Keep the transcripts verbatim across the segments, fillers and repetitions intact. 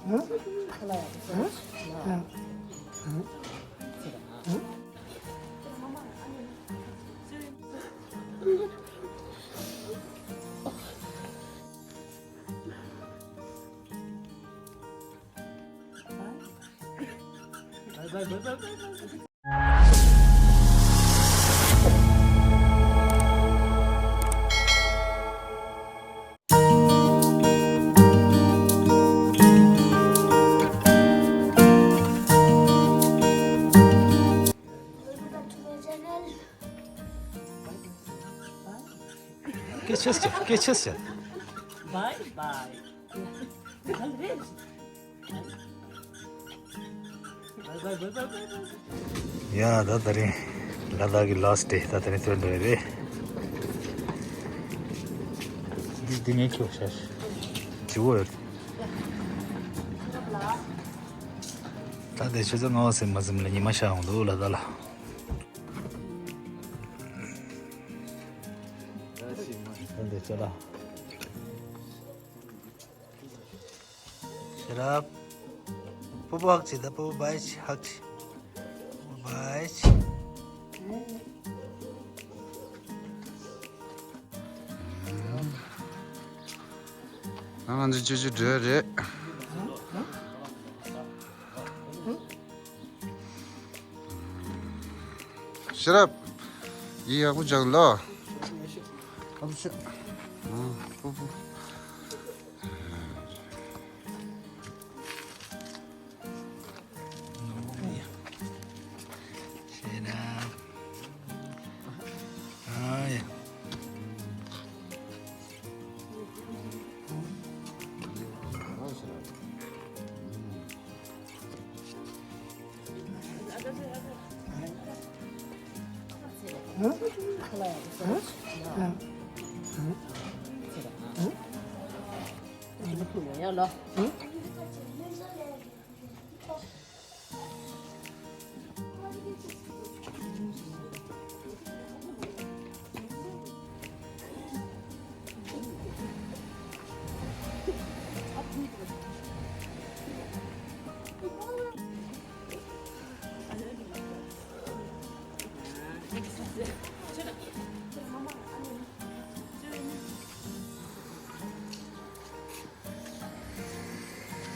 སྐད་ཆ་ཟེར། སྐད་ཆ་ཟེར། Bye bye. ཡ་ད་དེ་རིང་ལ་དྭགས་ཀྱི་last day། ད་དེ་རིང་ཚོན་འགྲོ་ཡ་རེད། འདི་འདི་ངས་ཁྱོད་ཤར་བྱིའུ་ཡོད། ད་དེ་ཆུ་ཚོད་ལྔ་པ་ཟིན་མ་ཟིན་ལ་ཉི་མ་ཤར་འོང་འདུག་ལ་དྭགས་ལ། ད་དེ་ཆ་ལ། ཤེས་རབ། སྤོ་བོ་ཧག་བྱེད་ད། སྤོ་བོ་བའི་ཧག་བྱེད། སྤོ་བོ་བའི། ང་ང་ཚོ་ཅོ་ཅོ་འགྲོ་ཡ་རེད། ཤེས་རབ། ཡིག་ཡག་པོ་སྦྱང་ལ། ཨ་ཕྱི། ཨ་ཕུ་ཕུ། ཤེས་རབ། ཨ་ཡ།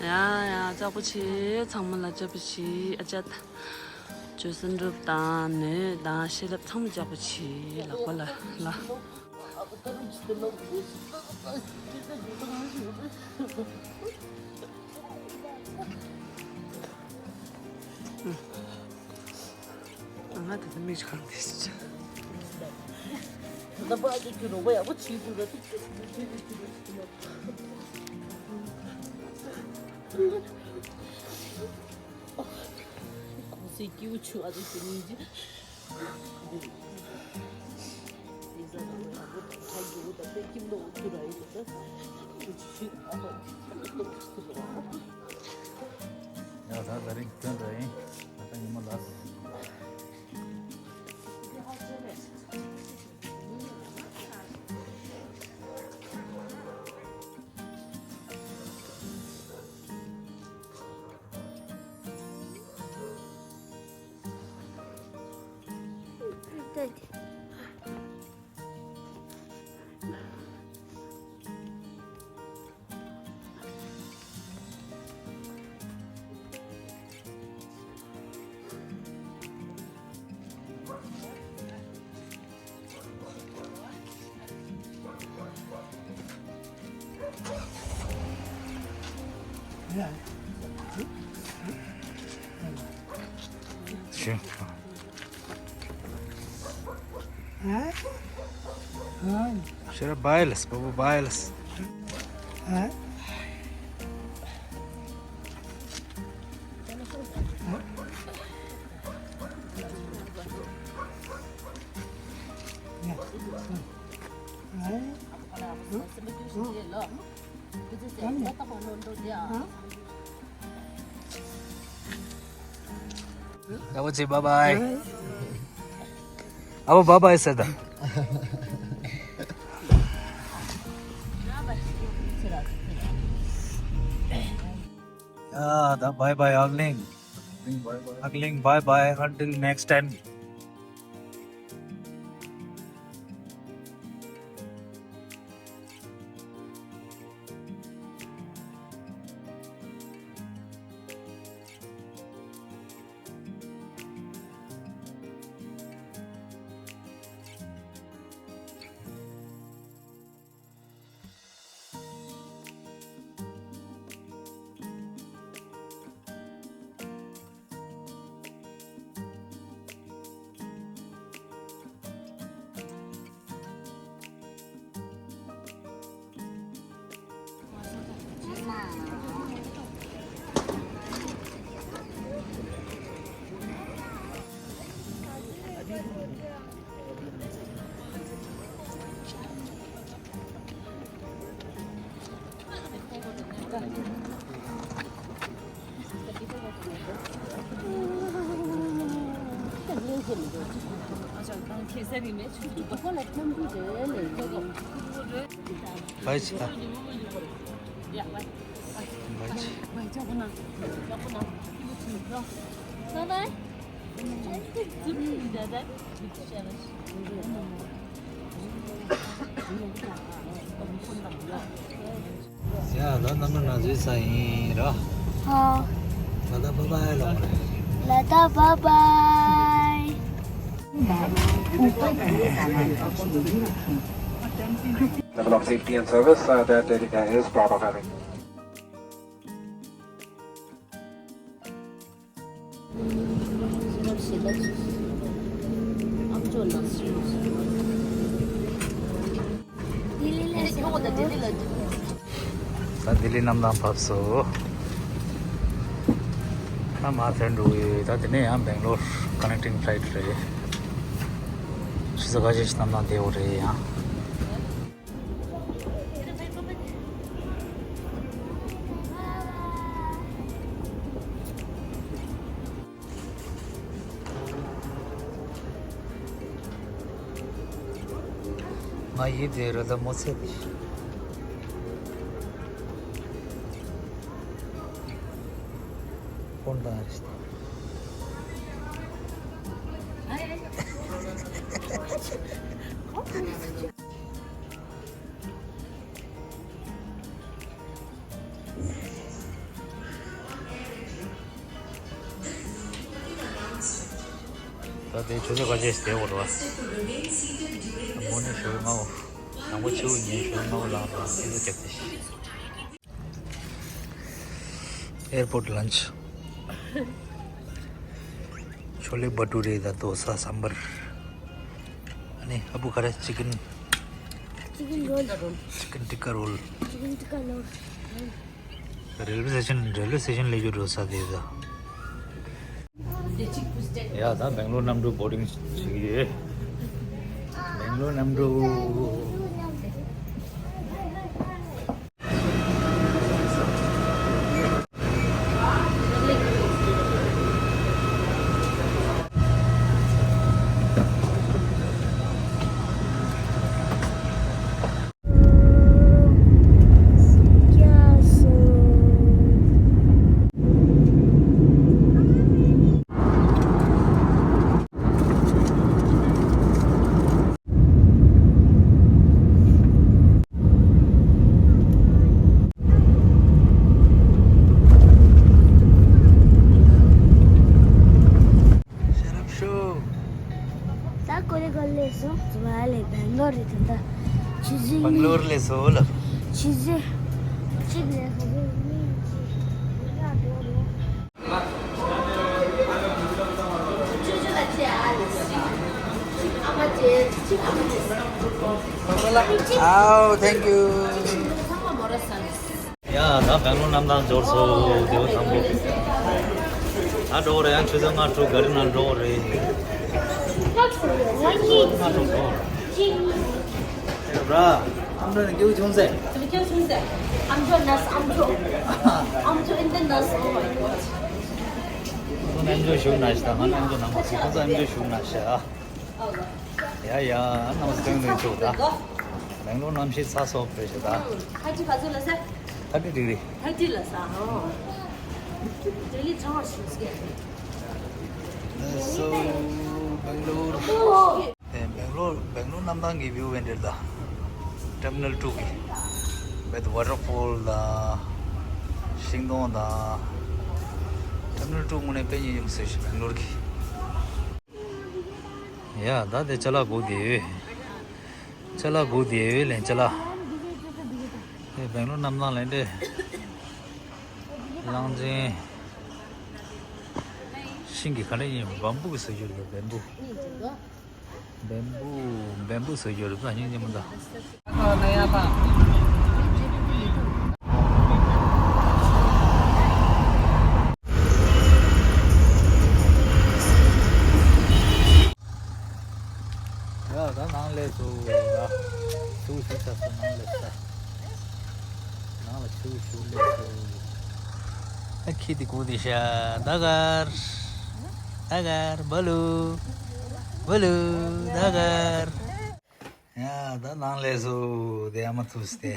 ཡ་ཡ་ལྕགས་པོ་ཆེ། ཚང་མ་ལ་ལྕགས་པོ་ཆེ། ཨ་ཅག་ཇོ་སན་གྲུབ་དང་ནོས་དང་ཤེས་རབ་ཚང་མ་ལྕགས་པོ་ཆེ། ལག་པ་ལ་ལ། ང་ད་ལྟ་མིག་གང་དེ་ཞིག་ད་ལྟ་ཕ་གི་ཁྱོད་རོགས་པ་ཡག་པོ་བྱེད་དགོས་ར། གོང་སའི་སྐྱིད་པོ་ཆུ་ཨ་ཙི་ཞིག་མིན་གྱི། ཡ་ད་ད་རིང་ཐོན་ད་ཡིན། ད་ལྟ་ཉི་མ་ལ། ཤེས་རབ་བའི་ལས། སྤོ་བོ་བའི་ལས། ཡག་པོ་བྱེད། བའི་བའི། ཨ་བོ་བའི་བའི་ཟེར་ད། Yeah, the bye bye, Angling. Angling, bye bye. Until next time. Bye. ཡ་ད་རྣམ་པ་ང་ཚོའི་ས་ཡིན་ར། ཧ། ལ་ད་བ་བའི་ལོག་རེད། ལ་ད་བ་བའི། Level of safety and service uh, that Air India is proud of having. ད་ལྡི་ལི་གནམ་ཐང་བབས་སོང་། ད་མར་ཐོན་འགྲོ་གི་ཡོད། ད་དེ་ནས་ཡང་སྦེང་ལོར་ཀོ་ནེག་ཊིང་ཕ་ལའི་ཊི་རེད། ཆུ་ཚོད་ཁ་ཤས་ཤིག་གནམ་ཐང་བསྡད་ཡོད་རེད་ཡང་། ང་ཡིད་དེ་ར་ད་མོ་ཚེ་དེ། ཧོན་ད་རེད། ད་དེ་ཆུ་ཚོད་ཁ་ཤས་དེ་འོར་བ། མོ་ནི་ཞོ་ལྔ་བོ། དང་པོ་ཆུ་བོ་ཉིན་ཞོ་ལྔ་བོ་ལངས་ར་སྐད་ཆ་རྒྱབ་སྟེ། Airport lunch. ཆོ་ལེ་བ་ཏུ་རེ་དང་དོ་ས་སམ་བར། ཨ་ནི་ཨ་བུ་ག་རེ། ཅི་ཀན། ཅི་ཀན་རོལ། ཅི་ཀན་ཊི་ཀ་རོལ། ཅི་ཀན་ཊི་ཀ་རོལ། རེལ་ཝེ་སི་ཊེ་ཤན། རེལ་ཝེ་སི་ཊེ་ཤན་སླེབས་རྒྱུ་འགྲོ་ས་དེ་ད། ཡ་ད་སྦེང་ལོར་གནམ་གྲུ་བོར་ཌིང་བྱེད་ཀྱི་ཡོད། སྦེང་ལོར་གནམ་གྲུ། ཤ་རབ་ཤོ། ད་ཀོ་རི་གོར་ལས་སོ། ཙི་བ་ལས་སྦེང་ལོར་རེད་ད། ཆུ་ཚོད། སྦེང་ལོར་ལས་སོ་ལ། ཆུ་ཚོད་གཅིག་ལས་ཁ་ཚོད་གཉིས་གཅིག་ཡག་འགྲོ་རོ། Oh, thank you. ཡ་ད་སྦེང་ལོར་གནམ་ཐང་འབྱོར་སོང་། དེ་བ་དང་པོ། ད་འགྲོ་རེད། ཡང་ཆུ་ཚོད་ལྔ་དྲུག་ག་རེ་ན་འགྲོ་རེད། ལྔ་དྲུག་འགྲོ་རེད། རེད་བ། ཨམ་ཅོག་ནས་སྐྱེའུ་ཆུང་ཟེར། ཨམ་ཅོག་ཆུང་ཟེར། ཨམ་ཅོག་ནས་ཨམ་ཅོག་ཨམ་ཅོག་ཨིན་ཏེ་ནས། Oh my God. ཁོང་ཚོ་ཨམ་ཅོག་ཞུགས་ན་ཤ་ད། ང་ཨམ་ཅོག་ནང་པ་ཞིག་ཁོང་ཚོ་ཨམ་ཅོག་ཞུགས་ན་ཤ། ཡ་ཡ། གནམ་ས་སྟོན་ནས་ཆོག་ད། སྦེང་ལོར་གནམ་གཤིས་ཚ་སོགས་རེད་ཤ་ད། ཁ་ཅིག་ག་ཚོད་ལ་ཟེར། ཐར་ཊི་ཌི་གྷི་རི། ཐར་ཊི་ལ་ས། ཨོ། Delhi travel shoes. So, Bangalore. Eh, Bangalore, Bangalore གནམ་ཐང་གི་view་བེ་འདྲ་ད། Terminal two གི། with waterfall ད། ཤིང་སྡོང་ད། Terminal two དངོས་གནས་དཔེ་སྙིང་རྗེ་མོ་ཟེར་ཞིག་Bangalore གི། ཡ་ད་དེ་ཅ་ལག་སྒུག་བསྡད་ཡོད། ཅ་ལག་སྒུག་བསྡད་ཡོད་ལན་ཅ་ལག། དེ་Bangalore གནམ་ཐང་ལན་འདྲེ། གླང་ཆེན། ཤིང་གི་ག་རེ་ཡིན་bamboo གི་ཟེར་རྒྱུ་རེད། bamboo bamboo bamboo ཟེར་རྒྱུ་རེད་ད་སྙིང་རྗེ་མོ་ད། ཡ་ད་ནང་སླེབས་སོང་ད། ཆུ་ཞིག་ཆགས་སོང་ནང་སླེབས་ས། ནང་ལ་ཆུ་ཞིག་སླེབས་སོང་། ཨ་ཁྱི་དེ་གུ་དེ་ཤ་ད་གར། ད་གར་བ་ལུ། བ་ལུ་ད་གར། ཡ་ད་ནང་སླེབས་སོང་དེ་ཨ་མ་ཐུག་སྟེ།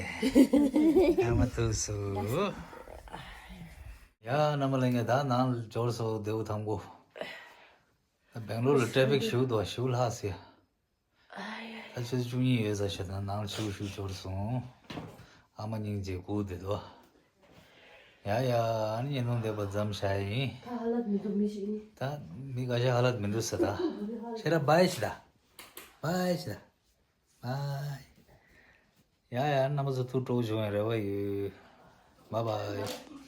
ཨ་མ་ཐུག་སོང་། ཡ་རྣམ་པ་ལྷན་རྒྱས་ད་ནང་འབྱོར་སོང་། དེའུ་ཐང་པོ། ད་Bangalore ལ་traffic ཞུགས་འདུག་ཞུགས་ལྷག་སི། ད་ཆུ་ཚོད་བཅུ་གཉིས་ཡོད་ས་ཞིག་དང་ནང་ལ་ཆུ་ཞུགས་འབྱོར་སོང་། ཨ་མ་སྙིང་རྗེ་སྒུག་བསྡད་འདུག་ཡ་ཡ་ཨ་ནི་ཉིན་མོ་འདས་པ་མཚམས་བཞག་ཡིན། ད་ཧ་ལབ་མི་འདུག་མི་ཞིག་ཡིན། ད་མི་འགའ་ཤས་ཧ་ལབ་མི་འདུག་ཟེར་ད། ཁྱེད་རང་བྷའི་ཞིག་ད། བྷའི་ཞིག་ད། བྷའི། ཡ་ཡ་རྣམ་པ་ཚོ་ཐུགས་སྤྲོ་བྱུང་བའི་རེ་བ་ཡོད། བྷའི་བྷའི།